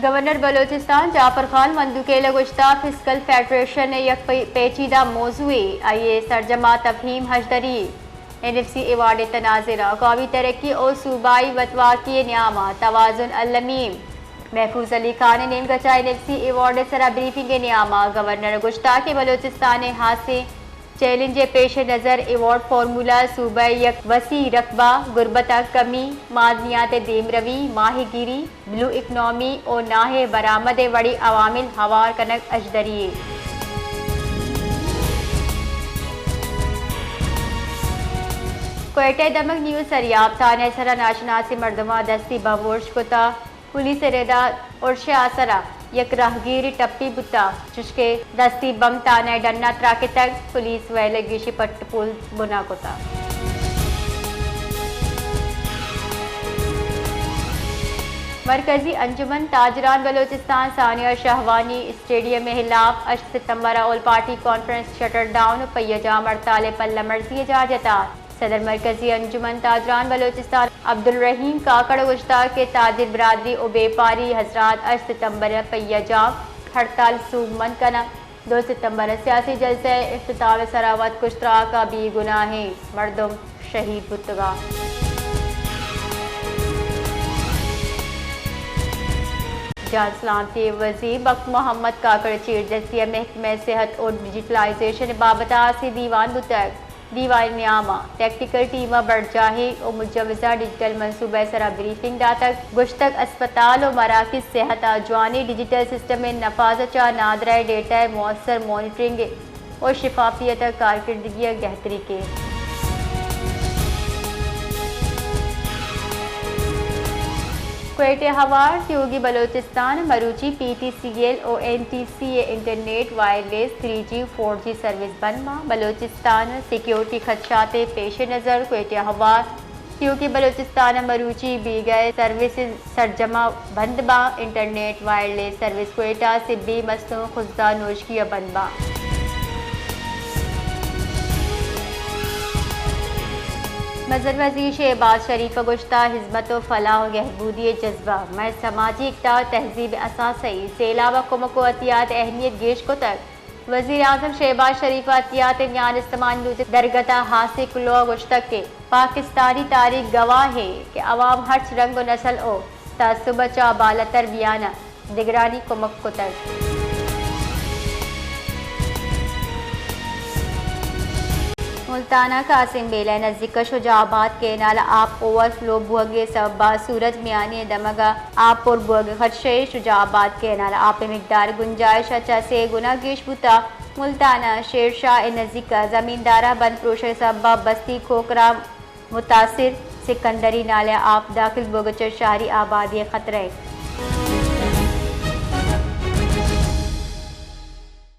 گورنر بلوچستان جعفر خان مندوکیل ءَ گوشتگ، فسکل فیڈریشن یک پی-، پیچیدہ موضوعے، آئی ءِ سرجم ءَ تفہیم ہژدری، این ایف سی ایوارڈ ءِ تناظر ءَ قومی ترقی ءُ صوبائی وتواکی ءِ نیام ءَ توازن المیم۔ محفوظ علی خان ءِ نیمگ ءَ چہ این ایف سی ایوارڈ ءِ سرا بریفنگ ءِ نیام ءَ گورنر ءَ گوشتگ کہ بلوچستان ءِ ہاسیں چیلنج ءِ پیش نظر ایوارڈ فارمولا صوبہ ءِ یک وسیع رقبہ، غربت ءِ کمی، معدنیات ءِ دیمروی، ماہی گیری، بلو اکنامی ءُ ناہ ءِ برآمد ءِ وڑیں عوامل ہوار کنگ ہژدری یے۔ کوئٹہ ءِ دمگ نیو سریاب تھانہ ءِ سرا ناشناسیں مردماں دستی بم ارش کتگ۔ پولیس ءِ رد ءَ ارش ءِ اثر ءَ یک راہگیرے ٹپی بوتگ، چوشکہ دستی بم تھانہ ءِ ڈن ءَ تراکتگ، پولیس ویل ءَ گیشیں پٹ ءُ پول بنا کتگ۔ مرکزی انجمن تاجران بلوچستان ثانیہ شاہوانی اسٹیڈیم ءِ ہلاپ ہشت ستمبر ءَ آل پارٹی کانفرنس شٹر ڈاؤن ءُ پہیہ جام ہڑتال ءِ پلہ مرزی ءَ جار جتگ۔ صدر مرکزی انجمن تاجران بلوچستان عبدالرحیم کاکڑ ءَ گوشتگ کہ تاجر برادری ءُ بیپاری حضرات ہشت ستمبر ءَ پہیہ جام ہڑتال سوبمند کنگ، دو ستمبر ءَ سیاسی جلسہ ءِ اختتام ءِ سرا وت کشتراک ءَ بے گناہیں مردم شہید بوتگ۔ جان سلامتی ءِ وزیر بخت محمد کاکڑ ءِ چیردستی ءَ محکمہ صحت ءُ ڈیجیٹلائزیشن ءِ بابت ءَ ہاسیں دیوان بوتگ۔ دیوان ءِ نیام ءَ ٹیکنیکل ٹیم ءِ برجاہیں ءُ مجوزہ ڈیجیٹل منصوبہ ءِ سرا بریفنگ داتگ۔ گوشتگ، اسپتال ءُ مراکز صحت ءَ جوانیں ڈیجیٹل سسٹم ءِ نفاذ ءَ چہ نادراہیں ڈیٹا ءِ مؤثر مانیٹرنگ ءُ شفافیت ءِ کارکردگی ءَ گہتری کیت۔ کوئٹہ ءَ ہوار تیوگیں بلوچستان ءَ مروچی پی ٹی سی ایل ءُ این ٹی سی ءِ انٹرنیٹ، وائرلیس، تھری جی، فور جی سروس بند باں۔ بلوچستان ءَ سیکیورٹی خدشات ءِ پیش نظر کوئٹہ ءَ ہوار تیوگیں بلوچستان ءَ مروچی بیگہ ءِ سروسز سرجم ءَ بند باں۔ انٹرنیٹ، وائرلیس سروس کوئٹہ، سبی، مستونگ، خضدار، نوشکی ءَ بند باں۔ مزن وزیر شہباز شریف ءَ گوشتگ، ہزمت ءُ فلاح ءُ گہبودی ءِ جذبہ مئے سماجی اکتا ءُ تہذیب ءِ اثاثہ اے۔ سیلاب ءَ کمک ءُ احتیاط ءِ اہمیت گیش کتگ۔ وزیر اعظم شہباز شریف ءَ احتیاط ءِ میان استمان لوٹی درگت ءَ ہاسیں کلوہ ءَ گوشتگ کہ پاکستانی تاریخ گواہ ایں کہ عوام ہرچ رنگ ءُ نسل ءُ تعصب ءَ چہ بالاتر بیان ءَ دگرانی کمک کتگ۔ ملتان ءَ قاسم بیلہ ءِ نزیک ءَ شجاع آباد کینال ءَ آپ اوور فلو بوھگ ءِ سبب ءَ سورت میانی ءِ دمگ ءَ آپ پر بوھگ ءِ خدشہ ایں۔ شجاع آباد کینال ءَ آپ ءِ مقدار ءِ گنجائش ءَ چہ سے گنا گیش بوتگ۔ ملتان ءِ شیر شاہ ءِ نزیک ءَ زمیندار ءَ بند پروشگ ءِ سبب ءَ بستی کھوکھرا متاثر، سکندری نالہ ءَ آپ داخل بوگ ءَ چہ شہری آبادی ءَ خطرہ ایں۔